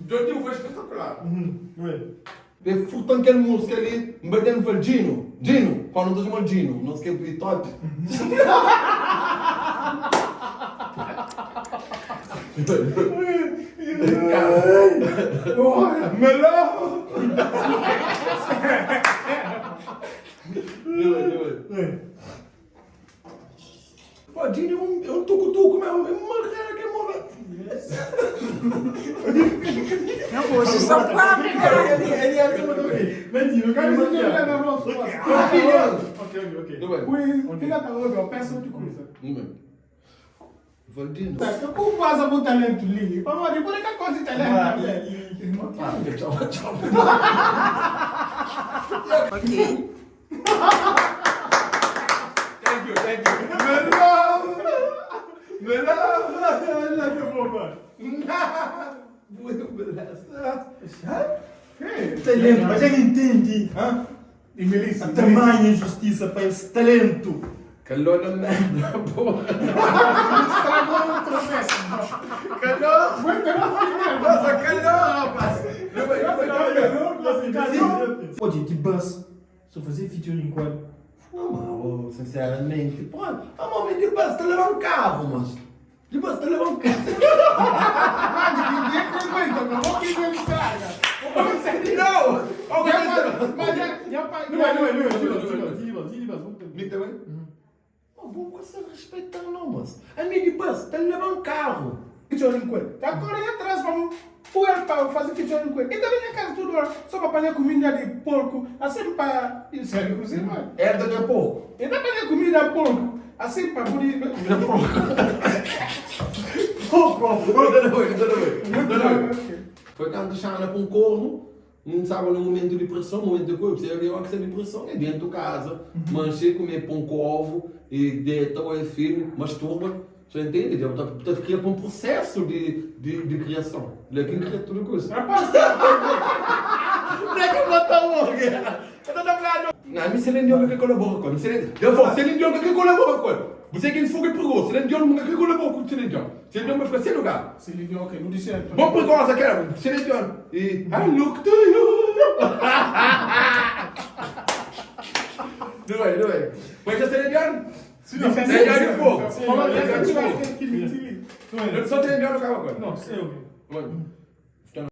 Djodjinho foi espetacular. E furta-m kel múzika li, N bai ten, N fla-l, Djinu, Djinu, kóndu N ta txoma-l Djinu, nos ki é di top. Pô, Djinho é um, é um tucutuco mesmo, é uma cara que é mó. Não, hoje são quatro, cara. Ele é acima do quê? Ok, ok, ok. Não vai. Fica calado, eu peço outra coisa. Não vai. Valdino. Tá, como passa o talento ali? Vamos ver, por que coisa talento? Tchau, tchau. Ok. Thank you, thank you. Melhor! Melhor! Talento, mas já entendi. Hã? E Melissa, Tamanha injustiça para esse talento. Calor na merda, porra. Estragou o tropeço. Calor! Aguenta no final. Nossa, calor, rapaz! Não vai, não vai, não vai. Pô, gente, bus. Só fazer featuring com ele. Não, mano, sinceramente, pô, a homem de bus tá levar um carro, mas. De bus tá levar um carro. Mas ninguém aguenta, não vou que não estraga. Não! Mas já, já Não é, não é, não é. Diz de bus, vamos ter. Me também? Pô, vou você respeitar não, moço. A minha de bus tá levar um carro. Featuring com ele. Tá correndo atrás para pôr para fazer featuring com ele. E também na casa tudo só para apanhar comida de porco, assim para. Isso é, inclusive, mano. É daqui a pouco. Ele tá apanhando comida de porco, assim para poder. Comida de porco. Porco! Foi quando Xana com um corno, não sabe no momento de depressão, momento de coisa, você viu que é depressão, é dentro de casa, manche, comer pão com ovo, e deita o filho, masturba, você entende? Então, tá, tá criando um processo de, de, de criação. Ele é quem cria tudo com isso. Rapaz, Não é que botar o Eu tô falando. Não, me Celine Dion que colabora com. Celine, eu vou Celine Dion que colabora com. Você quem fogo e pegou, Celine Dion que colabora com Celine Dion. Celine Dion vai ficar sem lugar. Celine Dion, ok, não disse. Bom perigosa que era, Celine Dion. E I look to you. Não vai, não vai. Mas a Celine Dion? Celine Dion de fogo. Fala Celine Dion de fogo. Não só Celine Dion no carro agora. Não, sei o quê. Mano.